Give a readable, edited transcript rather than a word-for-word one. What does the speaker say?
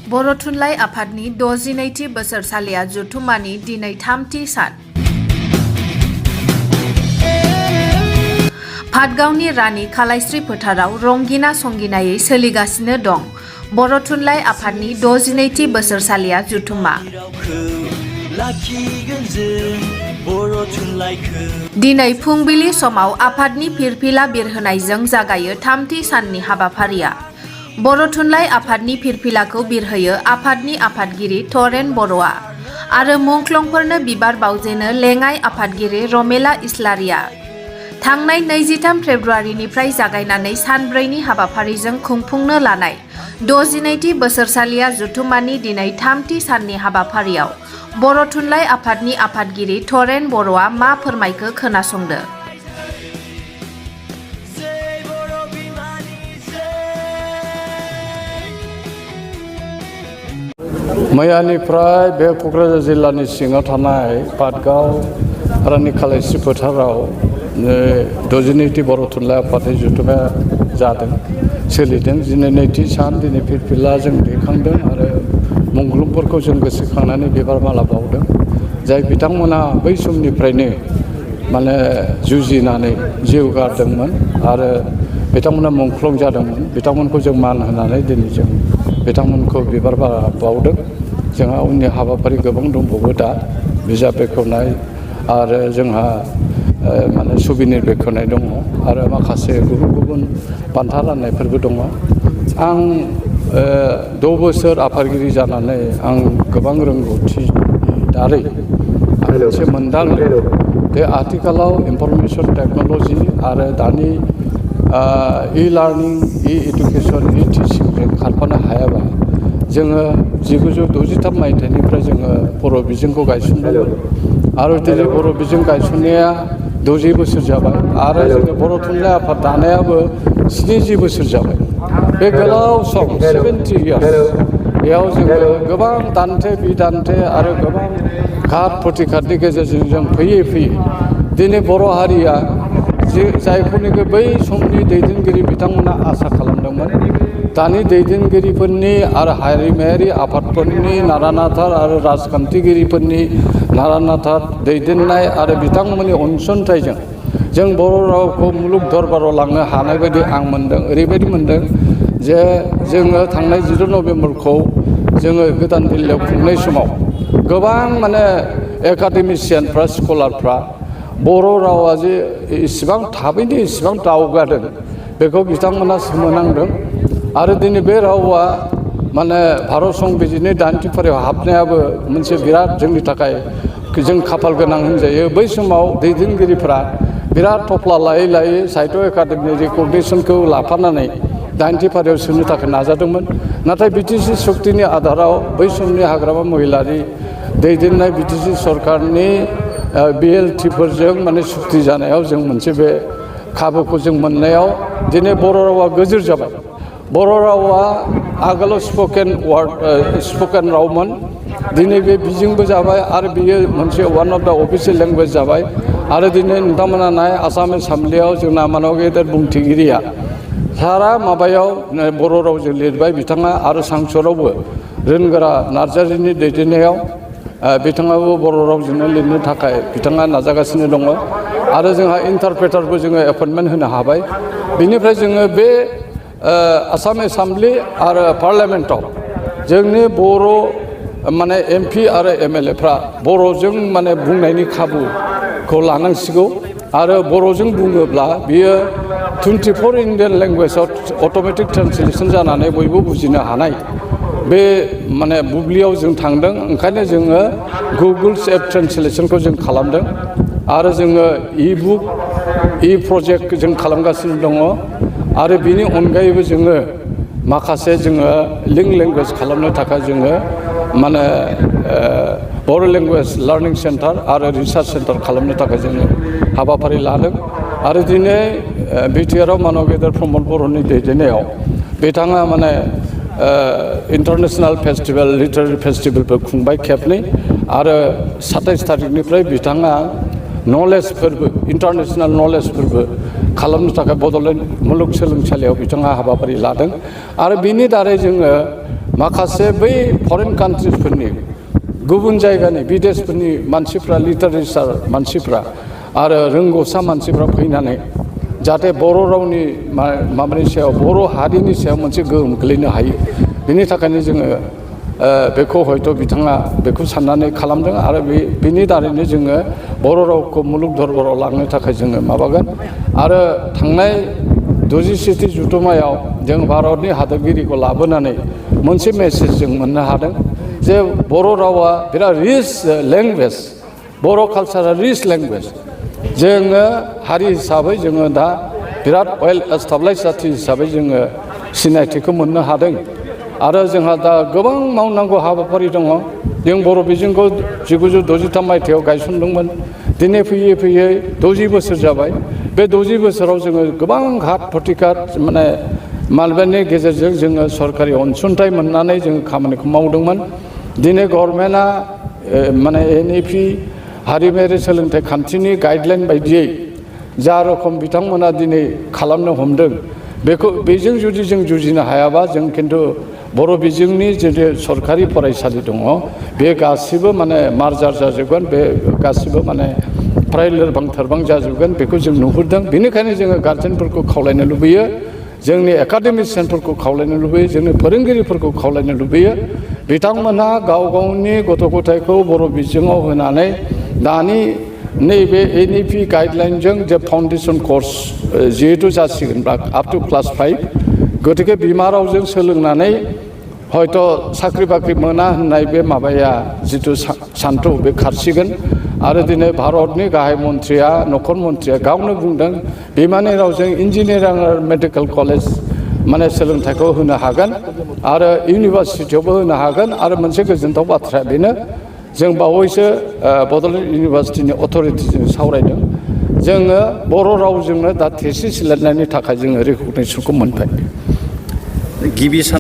बर' थुनलाइ आफादनि 62थि बोसोरसालिया जथुम्मानि दिनै 3थि सान। भातगावनि रानि खालायस्रि फोथाराव रंगिना संगिनायै सोलिगासिनो दं बर' थुनलाइ आफादनि 62थि बोसोरसालिया जथुम्मा। दिनै फुंबिलि समाव आफादनि फिरफिला बिरहोनायजों जागायो 3थि साननि हाबाफारिया। बर' थुनलाइ आफादनि फिरफिलाखौ बिरहोयो आफादनि आफादगिरि तरेन बर'आ आरो मुंख्लंफोरनो बिबार बावजेनो लेङाइ आफादगिरि रमेला इस्लारिया। थांनाय 23 फेब्रुवारिनिफ्राय जागायनानै सानब्रैनि हाबाफारिजों खुंफुंनो लानाय 62थि बोसोरसालिया जथुम्मानि दिनै 3थि साननि हाबाफारियाव बर' थुनलाइ आफादनि आफादगिरि तरेन बर'आ मा फोरमायखो खोनासंदो। मैयानिफ्राय बे क'क्राझार जिल्लानि सिङाव थानाय भातगाव रानि खालायस्रि फोथाराव 62थि बर' थुनलाइ आफादनि जथुम्माया जादों सोलिदों। दिनै नैथि सान दिनै फिरफिला जों दैखांदों आरो मुंख्लंफोरखौ जों गोसोखांनानै बिबार माला बावदों। जाय बिथांमोना बै समनिफ्रायनो जुजिनानै जिउ गारदोंमोन आरो बिथांमोना मुंख्लं जादोंमोन। बिथांमोनखौ जों मान होनानै दिनै जों बिथांमोनखौ बिबार बावदों। जोंहा उननि हाबाफारि गोबां दंबावो दा बिजाब बेखेवनाय आरो जोंहा सुबिनिर बेखेवनाय दङ आरो माखासे गुबुन गुबुन बान्था राननायफोरबो दङ। आं 6 बोसोर आफादगिरि जानानै आं गोबां रोंगौथि दारै आं मोनसे मोनदांदों बे आथिखालाव इनफरमेसन टेक्न'लजि आरो दानि इ-लार्निं इ-एडुकेसन इ-टिचिंजों खारफानो हायाबा जोङो 1963 मायथाइनिफ्राय जोङो बर' बिजोंखौ गायसनदोंमोन आरो दिनै बर' बिजों गायसननाया 60 बोसोर जाबाय आरो जोङो बर' थुनलाइ आफाद दानायाबो 70 बोसोर जाबाय। बे गोलाव सम 70 इयार्स बेयाव जोङो गोबां दान्थे बिदान्थे आरो गोबां घात प्रतिघातनि गेजेरजों जों फैयै दिनै बर' हारिया जायखौनोखि बै समनि दैदेनगिरि बिथांमोना आसा खालामदोंमोन दानि दैदेनगिरिफोरनि आरो हारिमायारि आफादफोरनि नारा-नाथा आरो राजखान्थिगिरिफोरनि नारा-नाथा दैदेननाय आरो बिथांमोननि अनसुंथाइजों जों बर' रावखौ मुलुग दरबाराव लांनो हानाय बायदि आं मोनदों। ओरैबायदि मोनदों जे जोङो थांनाय 10 नभेम्बरखौ जोङो गोदान दिल्लीयाव खुंनाय समाव गोबां एकाडेमिसियानफ्रा स्कलारफ्रा बर' रावा जे इसिबां थाबैनो इसिबां दावगादों बेखौ बिथांमोना सोमोनांदों आरो दिनै बे रावा भारत संबिजिरनि 80 फारियाव हाबनायाबो मोनसे बिराद जोंनि थाखाय जों खाफाल गोनां होनजायो। बै समाव दैदेनगिरिफ्रा बिराद थफ्ला लायै साहित्य एकाडेमिनि रेकगनिसनखौ लाफानानै 80 फारियाव सोनो थाखाय नाजादोंमोन। नाथाय बिटिसि शक्तिनि आधाराव बै समनि हाग्रामा महिलारि दैदेननाय बिटिसि सरकारनि बिएलटिफोरजों सुक्ति जानायाव जों मोनसे बे खाबुखौ जों मोननायाव दिनै बर' रावा गोजोर जाबाय। बर' रावा आगोलाव स्पकेन रावमोन दिनै बे बिजोंबो जाबाय आरो बियो मोनसे one of the official language जाबाय आरो दिनै नोंथांमोना नाय आसाम एसेम्बलियाव जोंना गेदेर बुंथिगिरिया सारा माबायाव बर' रावजों लिरबाय बिथाङा आरो सांसदआवबो रोनगोरा नार्जारिनि दैदेननायाव बिथाङाबो बर' रावजोंनो लिरनो थाखाय बिथाङा नाजागासिनो दङ आरो जोंहा इन्टारप्रेटारबो जोङो एपइन्टमेन्ट होनो हाबाय। बिनिफ्राय जोङो बे आसाम एसेम्बलि आरो पार्लियामेन्टआव जोंनि बर' एमपि आरो एमएलएफ्रा बर'जों बुंनायनि खाबुखौ लानांसिगौ आरो बर'जों बुङोब्ला बियो 24 इन्डियान लेंगुवेजाव अट'मेटिक ट्रेन्सलेसन जानानै बयबो बुजिनो हानाय बे बुब्लियाव जों थांदों। ओंखायनो जोङो गुगोल्स एप ट्रेन्सलेसनखौ जों खालामदों आरो जोङो इ-बुक इ-प्रजेक्ट जों खालामगासिनो दङ आरो बिनि अनगायैबो जोङो माखासे लिंक लेंगुवेज खालामनो थाखाय जोङो बर' लेंगुवेज लार्निं सेन्टार आरो रिसार्च सेन्टार खालामनो थाखाय जोङो हाबाफारि लादों आरो दिनै बिटिआरआव गेदेर प्रमद बर'नि दैदेननायाव बिथाङा इन्टारनेशनेल फेस्टिभेल लिटारेरि फेस्टिभेलबो खुंबाय खेबनै आरो 27 थारिखनिफ्राय बिथाङा नलेजफोरबो इन्टारनेसनेल नलेजफोरबो खालामनो थाखाय बड'लेण्ड मुलुगसोलोंसालियाव बिथाङा हाबाफारि लादों आरो बिनि दारै जोङो माखासे बै फरेन कान्ट्रिसफोरनि गुबुन जायगानि बिदेशफोरनि मानसिफ्रा लिटारेचार मानसिफ्रा आरो रोंगौसा मानसिफ्रा फैनानै जाहाथे बर' रावनि माबानि सायाव बर' हारिनि सायाव मोनसे गोहोम गोलैनो हायो बिनि थाखायनो जोङो बेखौ हयथ' बिथाङा बेखौ साननानै खालामदों आरो बिनि दारैनो जोङो बर' रावखौ मुलुग दरबाराव लांनो थाखाय जोङो माबागोन आरो थांनाय 67थि जथुम्मायाव जों भारतनि हादोरगिरिखौ लाबोनानै मोनसे मेसेज जों मोननो हादों जे बर' रावा बिराद रिच लेंगुवेज बर' कालचारा रिच लेंगुवेज जोङो हारि हिसाबै जोङो दा बिराद वेल एस्टाब्लिश जाथि हिसाबै जोङो सिनायथिखौ मोननो हादों आरो जोंहा दा गोबां मावनांगौ हाबाफारि दङ जों बर' बिजोंखौ 1963 मायथाइयाव गायसनदोंमोन दिनै फैयै फैयै 60 बोसोर जाबाय बे 60 बोसोराव जोङो गोबां घाट प्रतिघात माने मालबानि गेजेरजों जोङो सरकारि अनसुंथाइ मोननानै जोङो खामानिखौ मावदोंमोन दिनै गभर्नमेन्टआ माने NEP हारिमायारि सोलोंथाइ खान्थिनि गाइडलाइन बायदियै जा रोखोम बिथांमोना दिनै खालामनो हमदों बेजों जुदि जों जुजिनो हायाबा जों खिन्थु बर' बिजोंनि जे सरकारि फरायसालि दङ बे गासिबो माने मार्जार जाजोबगोन बे गासिबो माने फ्राय लोरबां थोरबां जाजोबगोन बेखौ जों नुहुरदों बेनिखायनो जोङो गार्जेनफोरखौ खावलायनो लुबैयो जोंनि एकाडेमिसियानफोरखौ खावलायनो लुबैयो जोंनि फोरोंगिरिफोरखौ खावलायनो लुबैयो बिथांमोनहा गाव गावनि गथ' गथायखौ बर' बिजोङाव होनानै दानि नैबे NEP गाइडलाइनजों जे फाउन्डेसन कर्स जिहेतु जासिगोन आप टु क्लास 5 गतिके बिमा रावजों सोलोंनानै हयथ' साख्रि बाख्रि मोना होननाय बे माबाया जिथु सान्थौ बे खारसिगोन आरो दिनै भारतनि गाहाय मन्थ्रिया नखर मन्थ्रिया गावनो बुंदों बिमानि रावजों इन्जिनियारिं आरो मेडिकेल कलेज माने सोलोंथाइखौ होनो हागोन आरो इउनिभारसिटियावबो होनो हागोन आरो मोनसे गोजोनथाव बाथ्राया बेनो जों बावैसो बड'लेण्ड इउनिभारसिटिनि अथ'रिटिजों सावरायदों जोङो बर' रावजोंनो दा थेसिस लिरनायनि थाखाय जोङो रिकगनाइजेसनखौ मोनबाय गिबि